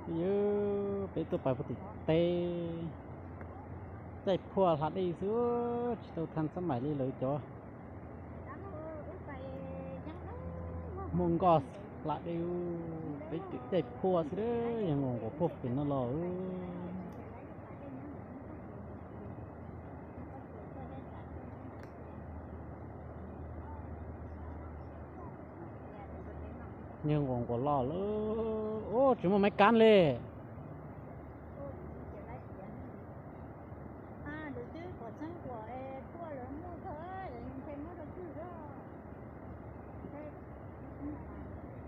Yog peb tuaj pais puag tim teb, caij phuaj hla dej xwb, tsis tau thaj xab maim li lawv cov muaj nkoj hla dej. Peb caij phuaj xwb, yog nkaus nquas phuaj pem no los. Yog nquas nquas los lawm. Ub, tsis muaj maiv kab li.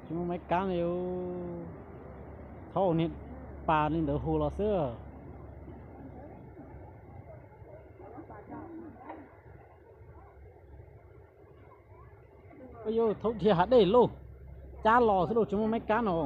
Tsis muaj maiv kab li. Thaum niag pas li ntawd hu los xwb. Yus thaum dhia hav dej lauj, cab los xwb lauj, tsis muaj maiv kab no.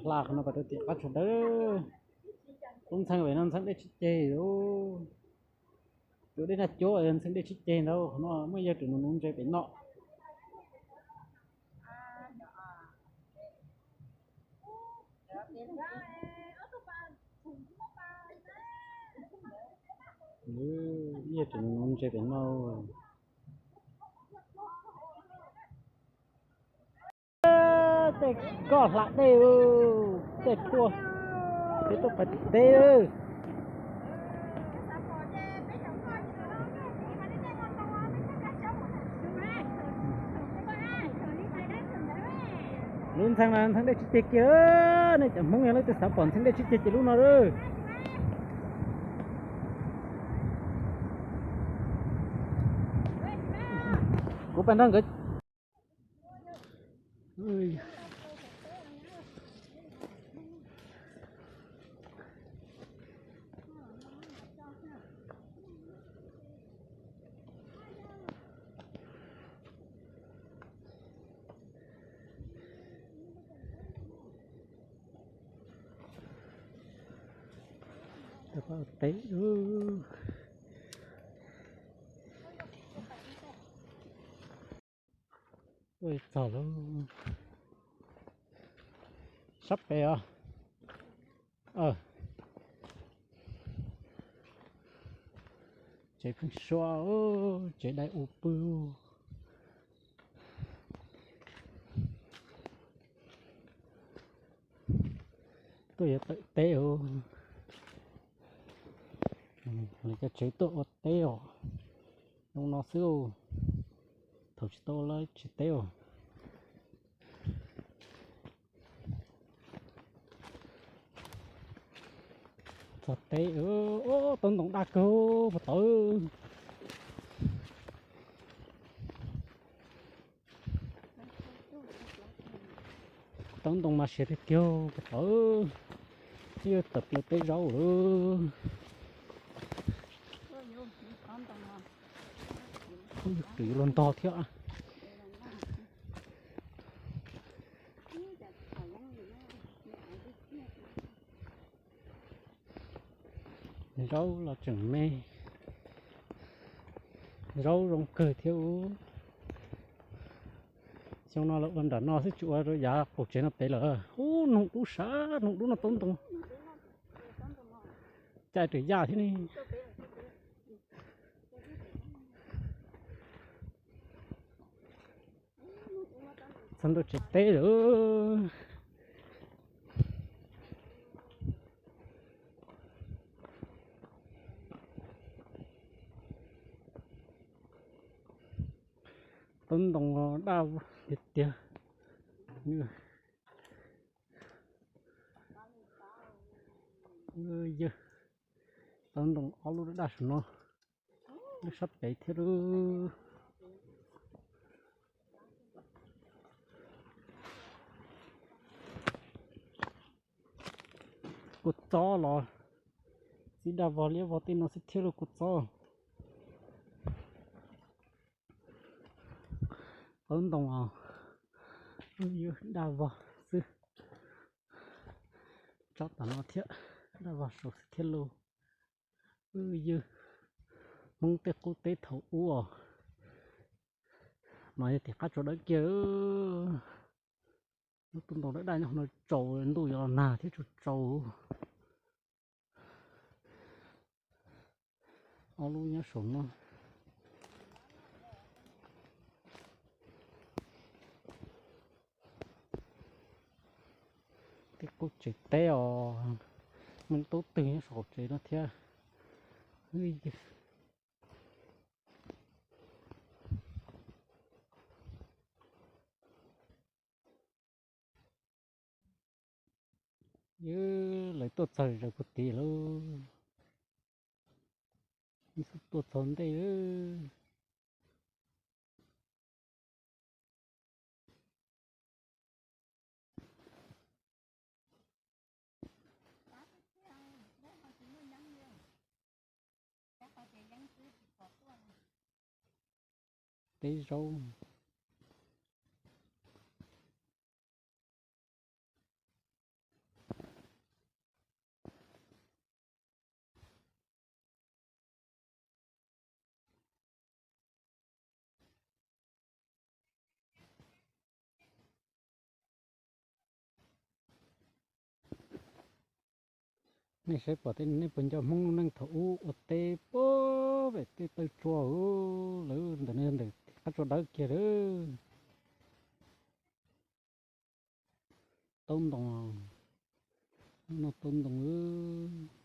Hla qhov no kom rau tim qab tsuas dawb. Lub ntxhee pem no ntxhee dej tsis ceg. Tus dej naj cuab ntxhee dej tsis ceg ntawd, qhov no muaj yawg tus nus ntse pem no. Yawg tus nus ntse pem no. Tej koj hla dej, tej puag, peb tuaj pais tim teb. Lub ntxhee no ntxhee dej tsis ceg kiag, nej cov Hmoob yog leej twg xav pom ntxhee dej tsis ceg ces lub no lawm. Kuv pais nrog nkawd. Teb. Txog lawm. Sab pem os. Tsev pheej suab, tsev dai ua pw. Tuaj yuav tawm teb os. Lawv cov tsev tuaj ua teb os. Zoo no xwb. Thaum tsis tau ua lawv tsev teb os. Txog teb, taub ntoo daj kawg puag tod. Taub ntoo mas siav tiag tiag puag tod. Twb yuav tawm plaws teb zaub lawm. Ub, yuav luag ntog thiab. Zaub los tseem me, zaub zoo kawg thiab ub. Xyoo no lawv ua nram no xwb, tsis ua rau yav qaum tsev no pem lawm. Ub, noog dub sab, noog dub no taub ntoo. Caij raws yaj thiab ne. Txog ntua tsev teb lawm. Taub ntoo daj tiag tiag. Yawg, taub ntoo ob lub daj daj saum no. Lub sab pem thiab lub kua txob los, txiv daj vog liab vog tej no xwb thiab lub kua txob. Qab ntoo os, wb yog daj vog xwb. Tsob tam no thiab, daj vog saud xwb thiab lauj. Wb yog Hmoob tej qub teb thaum ub os. Mas yog tim qab tsuas dawb kiag. Lub tuaj ntoo dawb daj nyob no tsaus, ntuj yuav los nag thiab tsaus tsaus. Ob lub nyob saum no. Tej qub tsev teb os, muaj tub twg nyob saum tsev no thiab. Yog lawv tuaj txog zas puag tid lawm, tuaj txog ntej lawm. Teb zaub. Nej saib pom tej, nej puas nco Hmoob lub neej thaum ub ua teb puag pem tej taw tsua, lawv ntawm no ntawm qab tsua dawb kiag lawm. Taub ntoo, no taub ntoo lawm.